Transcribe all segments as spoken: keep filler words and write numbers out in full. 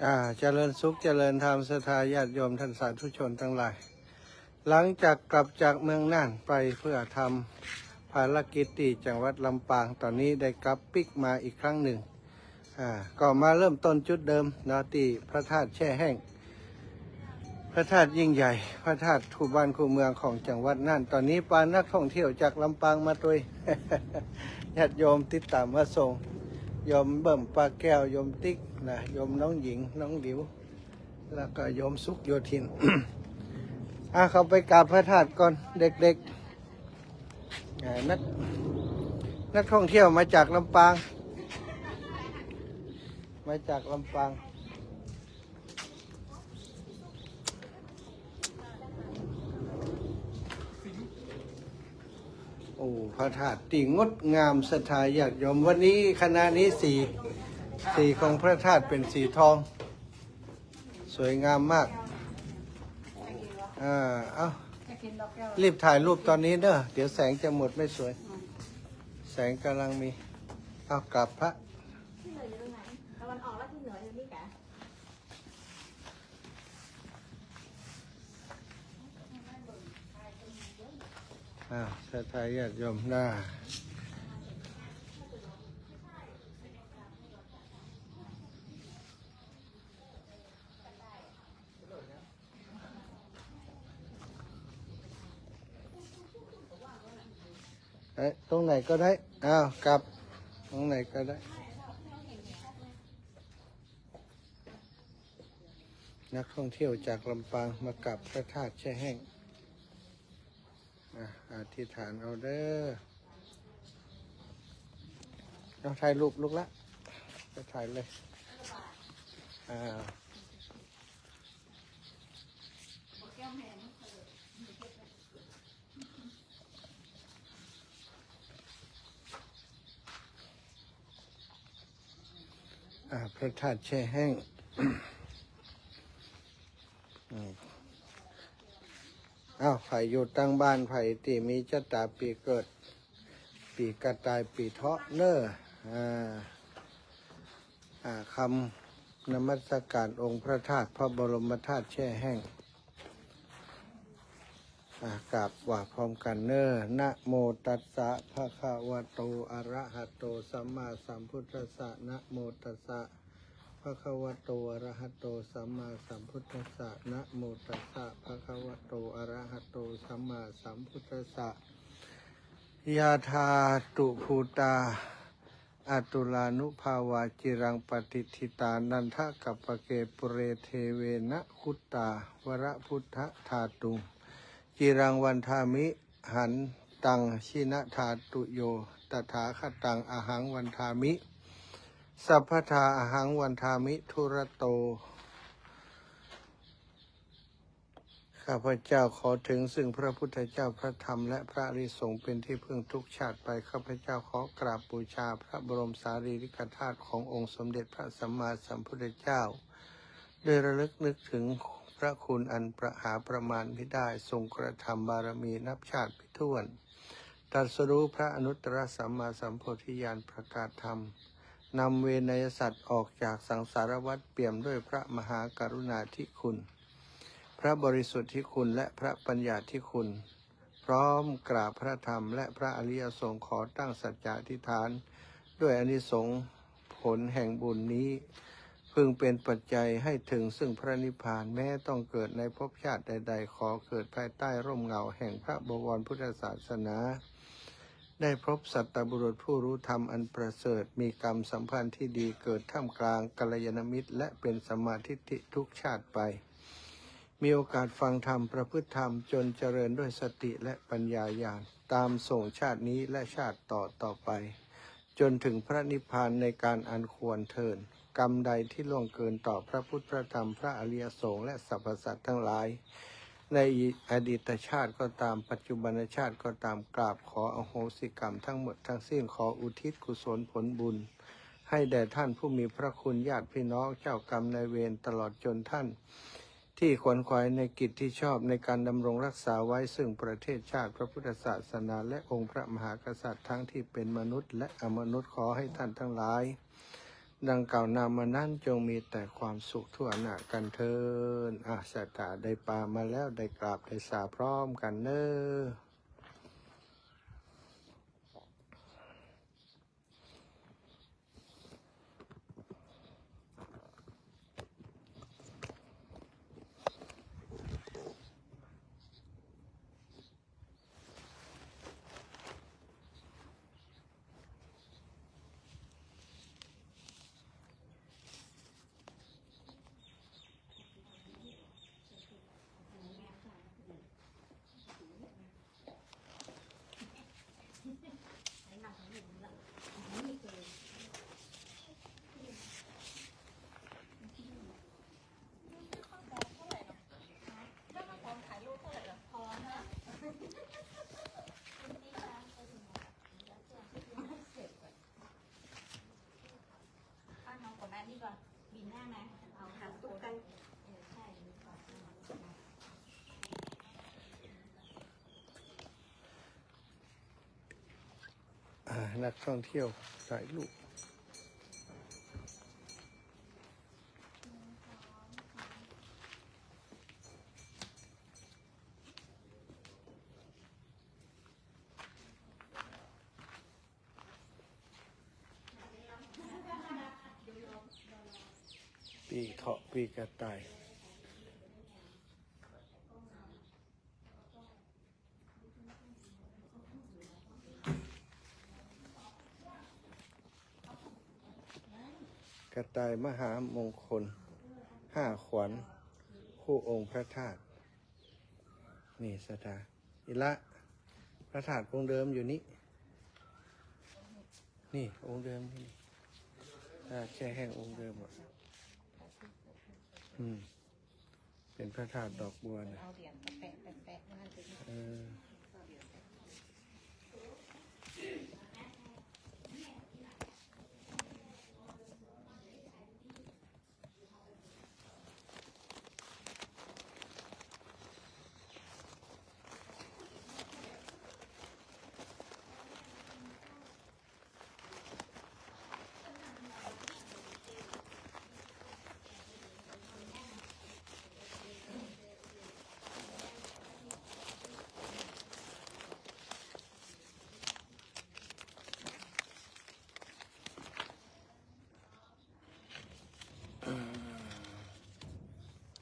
อ่า เจริญสุขเจริญธรรม ศรัทธาญาติโยมท่านสาธุชนทั้งหลาย หลังจากกลับจากเมืองน่านไปเพื่อทำภารกิจที่จังหวัดลำปาง ตอนนี้ได้กลับปิ๊กมาอีกครั้งหนึ่ง อ่า ก็มาเริ่มต้นจุดเดิมเนาะ ที่พระธาตุแช่แห้ง พระธาตุยิ่งใหญ่ พระธาตุคู่บ้านคู่เมืองของจังหวัดน่าน ตอนนี้ปานักท่องเที่ยวจากลำปางมาตวย ญาติโยมติดตามมาส่ง โยมเบิ่ม ปาแก้ว โยมติ๊กนะ โยมน้องหญิง น้องหลิว แล้วก็โยมสุขโยธิน อ่ะ เข้าไปกราบพระธาตุก่อน เด็กๆ อ่า นัก นักท่องเที่ยวมาจากลำปาง มาจากลำปาง โอ้ พระธาตุที่งดงาม ศรัทธาญาติโยม วันนี้คณะนี้สี สีของพระธาตุเป็นสีทอง สวยงามมาก อ่า เอ้า รีบถ่ายรูปตอนนี้เด้อ เดี๋ยวแสงจะหมดไม่สวย แสงกำลังมี เอากราบพระ ที่เหนืออยู่ตรงไหน ตะวันออกและที่เหนืออยู่นี่กะ อ่า ศรัทธาญาติโยมนะ เอ๊ะ ตรงไหนก็ได้ อ้าว กราบ ตรงไหนก็ได้ นักท่องเที่ยวจากลำปางมากราบพระธาตุแช่แห้ง อ่ะ อธิษฐานเอาเด้อ เอาถ่ายรูปลูกละ ก็ถ่ายเลย อ่า อ่า พระธาตุแช่แห้ง อืม อ้าว ใผอยู่ตางบ้าน ใผตี้มีจะต๋ายปี๋เกิด ปี๋กระต่าย ปี๋เถาะเน่อ อ่า อ่า คำนมัสการองค์พระธาตุ พระบรมธาตุแช่แห้ง อ่ะ กราบว่าพร้อมกันเน่อ นะโมตัสสะ ภะคะวะโต อะระหะโต สัมมาสัมพุทธัสสะ นะโมตัสสะ ภะคะวะโต อะระหะโต สัมมาสัมพุทธัสสะ นะโมตัสสะ ภะคะวะโต อะระหะโต สัมมาสัมพุทธัสสะ ยะถา ตุภูตา อะตุลานุภาวา จิรังปะติฏฐิตา นันทะกัปปะเก ปุเร เทเวนะ คุตตา วะระ พุทธะ ธาตุง จิรัง วันทามิ หันตัง ชินะ ธาตุโย ตถาคตัง อะหัง วันทามิ สัพพะทา อะหัง วันทามิ ทุระโต ข้าพเจ้าขอถึงซึ่งพระพุทธเจ้า พระธรรม และพระอริยสงฆ์เป็นที่พึ่งทุกชาติไป ข้าพเจ้าขอกราบบูชาพระบรมสารีริกธาตุขององค์สมเด็จพระสัมมาสัมพุทธเจ้า ด้วยระลึกนึกถึงพระคุณอันประหาประมาณมิได้ ทรงกระทำบารมีนับชาติไม่ถ้วน ตรัสรู้พระอนุตตรสัมมาสัมโพธิญาณ ประกาศธรรม นำเวไนยสัตว์ออกจากสังสารวัฏ เปี่ยมด้วยพระมหากรุณาธิคุณ พระบริสุทธิคุณ และพระปัญญาธิคุณ พร้อมกราบพระธรรมและพระอริยสงฆ์ ขอตั้งสัจจาธิษฐาน ด้วยอานิสงส์ผลแห่งบุญนี้ พึงเป็นปัจจัยให้ถึงซึ่งพระนิพพาน แม้ต้องเกิดในภพชาติใดๆ ขอเกิดภายใต้ร่มเงาแห่งพระบวรพุทธศาสนา ได้พบสัตบุรุษผู้รู้ธรรมอันประเสริฐ มีกรรมสัมพันธ์ที่ดี เกิดท่ามกลางกัลยาณมิตร และเป็นสัมมาทิฏฐิทุกชาติไป มีโอกาสฟังธรรม ประพฤติธรรม จนเจริญด้วยสติและปัญญาญาณ ตามส่งชาตินี้และชาติต่อๆ ไป จนถึงพระนิพพานในการอันควรเทอญ กรรมใดที่ล่วงเกินต่อพระพุทธ พระธรรม พระอริยสงฆ์ และสรรพสัตว์ทั้งหลาย ในอดีตชาติก็ตาม ปัจจุบันชาติก็ตาม กราบขออโหสิกรรมทั้งหมดทั้งสิ้น ขออุทิศกุศลผลบุญ ให้แด่ท่านผู้มีพระคุณ ญาติพี่น้อง เจ้ากรรมนายเวร ตลอดจนท่าน ที่ขวนขวายในกิจที่ชอบในการดำรงรักษาไว้ซึ่งประเทศชาติ พระพุทธศาสนา และองค์พระมหากษัตริย์ ทั้งที่เป็นมนุษย์และอมนุษย์ ขอให้ท่านทั้งหลาย ดังกล่าวนำมานั้นจงมีแต่ความสุขทั่วหน้ากันเทอญ อ่ะ ศรัทธาได้ปามาแล้ว ได้กราบได้สาพร้อมกั๋นเน้อ เอาน้องกลับมานี่ก่อน บินหน้ามา เอาหางตุ๊กตา เออ ใช่ อ่า นักท่องเที่ยวถ่ายรูป ปี้เถาะ ปี้กระต่าย กระต่ายมหามงคล ห้าขวัญ คู่องค์พระธาตุ นี่ศรัทธา อิละ พระธาตุองค์เดิมอยู่นี่ นี่องค์เดิมนี่ อ่า แช่แห้งองค์เดิมอ่ะ อืม เป๋นพระธาตุดอกบัวนะ เอาเหรียญแปะ แปะ แปะ นั่นเอง เออ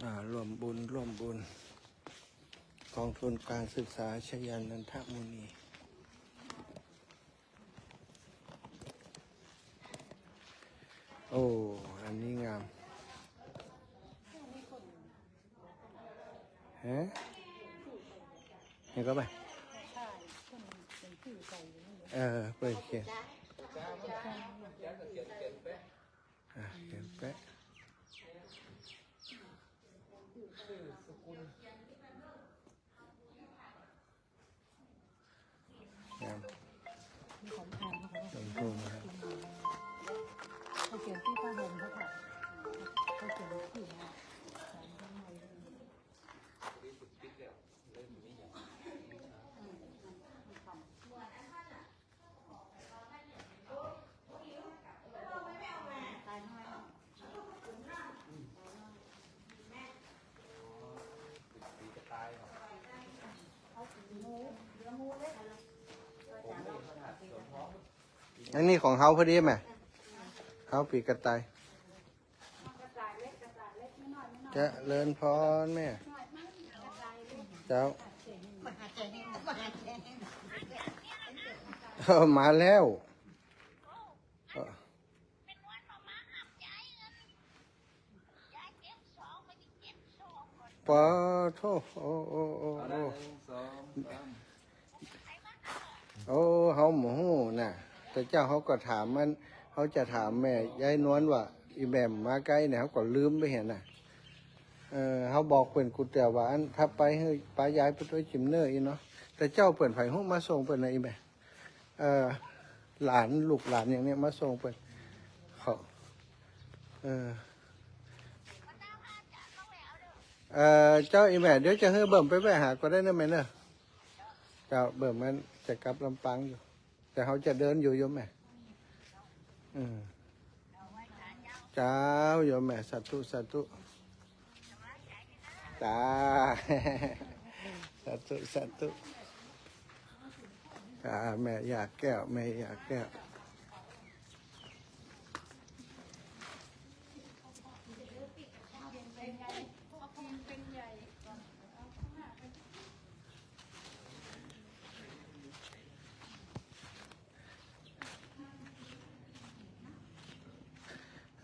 อ่า ร่วมบุญ ร่วมบุญ กองทุนการศึกษาชยานันทมุนี โอ้ อันนี้งาม ฮะ เห็นก็ไป เออ เปิดเขียน อ่ะ เขียนแปะ งาม มีของแพงนะคะ ลงทุนนะครับ เขาเขียนตี้ผ้าห่มเขาค่ะ เขาเขียนตี้ผ้าห่ม อันนี้ของเฮาพอดีแหม เฮาปีกระต่าย เจริญพรแม่ เจ้า เออ มาแล้ว เออ ปะโถ โอ้ โอ้ โอ้ โอ้ หนึ่ง สอง สาม โอ้ เฮาบ่ฮู้น่ะ แต่เจ้าเฮาก็ถามมัน เฮาจะถามแม่ยายนวลว่า อี่แม่บ่มาไกลเนี่ย เฮาก็ลืมไปหั้นน่ะ เออ เฮาบอกเปิ้นกูแต่ว่า อันถ้าไปหื้อปายายไปตวยจิมเน่ออี้เนาะ แต่เจ้าเปิ้นใผฮู้มาส่งเปิ้นน่ะ อี่แม่ เอ่อ หลาน ลูกหลานอย่างเนี้ยมาส่งเปิ้น เขา เออ เอ่อ เจ้า อี่แม่ เดี๋ยวจะหื้อเบิ่มไปแวะหาก็ได้เน่อแม่เน่อ เจ้า เบิ่มมันจะกลับลำปางอยู่ แต่เฮาจะเดินอยู่โยมแม่ อืม เจ้า โยมแม่ สาธุ สาธุ จ้า สาธุ สาธุ จ้า แม่ย่าแก้ว แม่ย่าแก้ว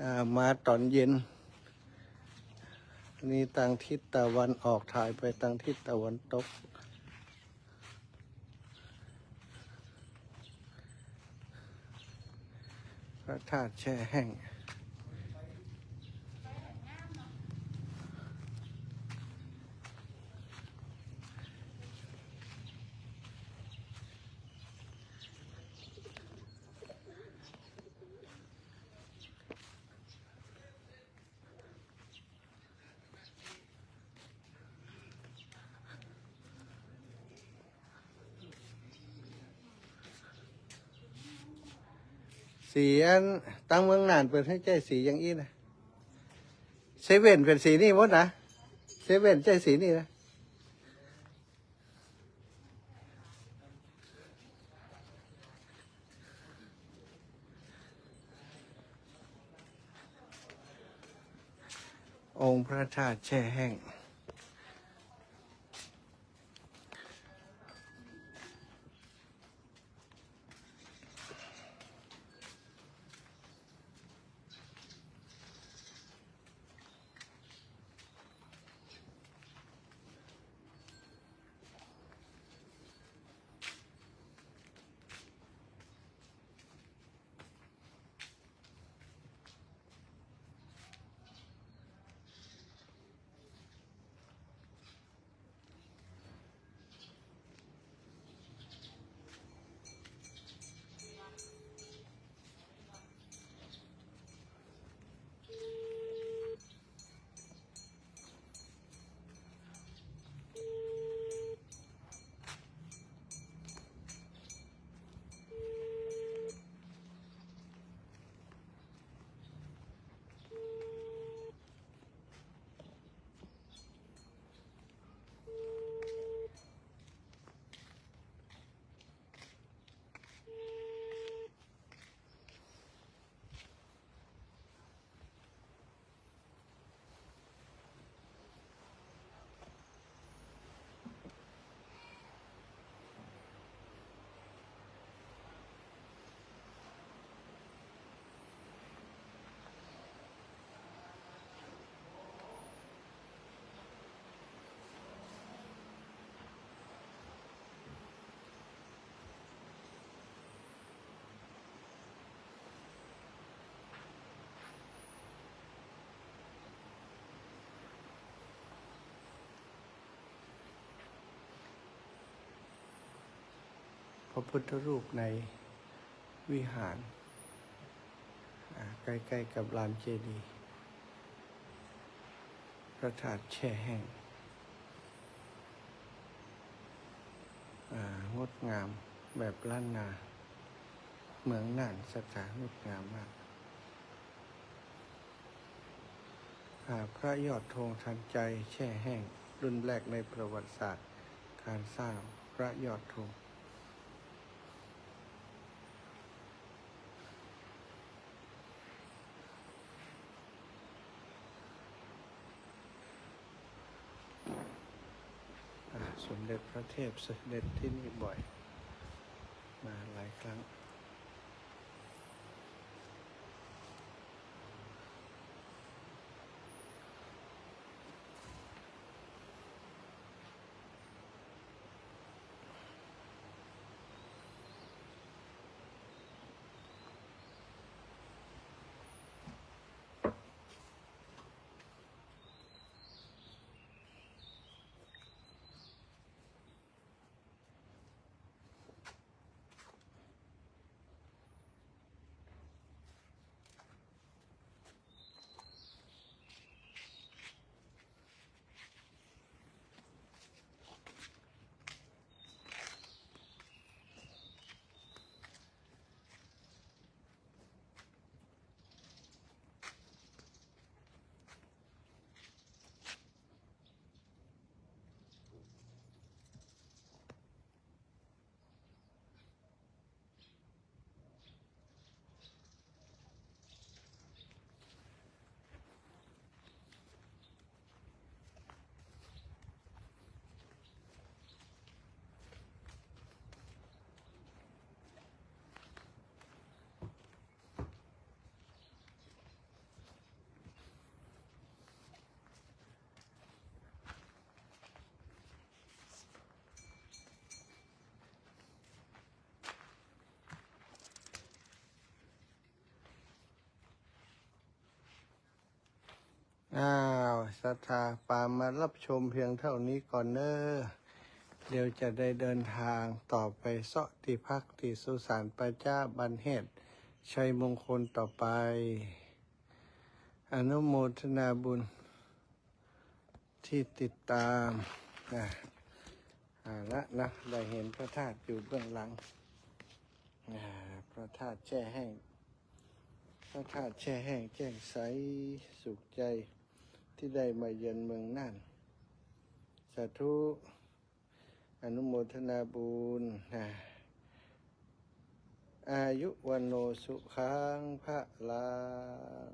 อ่า มาต๋อนเย็น นี่ตางทิศตะวันออก ถ่ายไปตางทิศตะวันตก พระธาตุแช่แห้ง สีอันตางเมืองน่านเปิ้นหื้อใจ๊สีอย่างอี้นะ เซเว่นเป๋นสีนี้หมดนะ เซเว่นใจ๊สีนี้นะ องค์พระธาตุแช่แห้งพระพุทธรูปในวิหาร อ่า ใกล้ๆ กับลานเจดีย์ พระธาตุแช่แห้ง อ่า งดงามแบบล้านนา เมืองน่าน สถานงดงามมาก อ่า พระยอดธงทันใจแช่แห้ง รุ่นแรกในประวัติศาสตร์การสร้างพระยอดธง อ่า สมเด็จพระเทพเสด็จที่นี่บ่อย มาหลายครั้ง เ อ้าว ศรัทธา ปามารับชมเพียงเท่านี้ก่อนเน้อ เดี๋ยวจะได้เดินทางต่อไปเซาะตี้พักตี้สุสานป่าจ๊าบ้านแฮด ชัยมงคลต่อไป อนุโมทนาบุญที่ติดตามนะ เอาละนะ ได้เห็นพระธาตุอยู่เบื้องหลัง อ่า พระธาตุแช่แห้ง พระธาตุแช่แห้งแจ้งใสสุขใจ ที่ได้มาเยือนเมืองน่าน สาธุ อนุโมทนาบุญนะ อายุวัณโณสุขังพลัง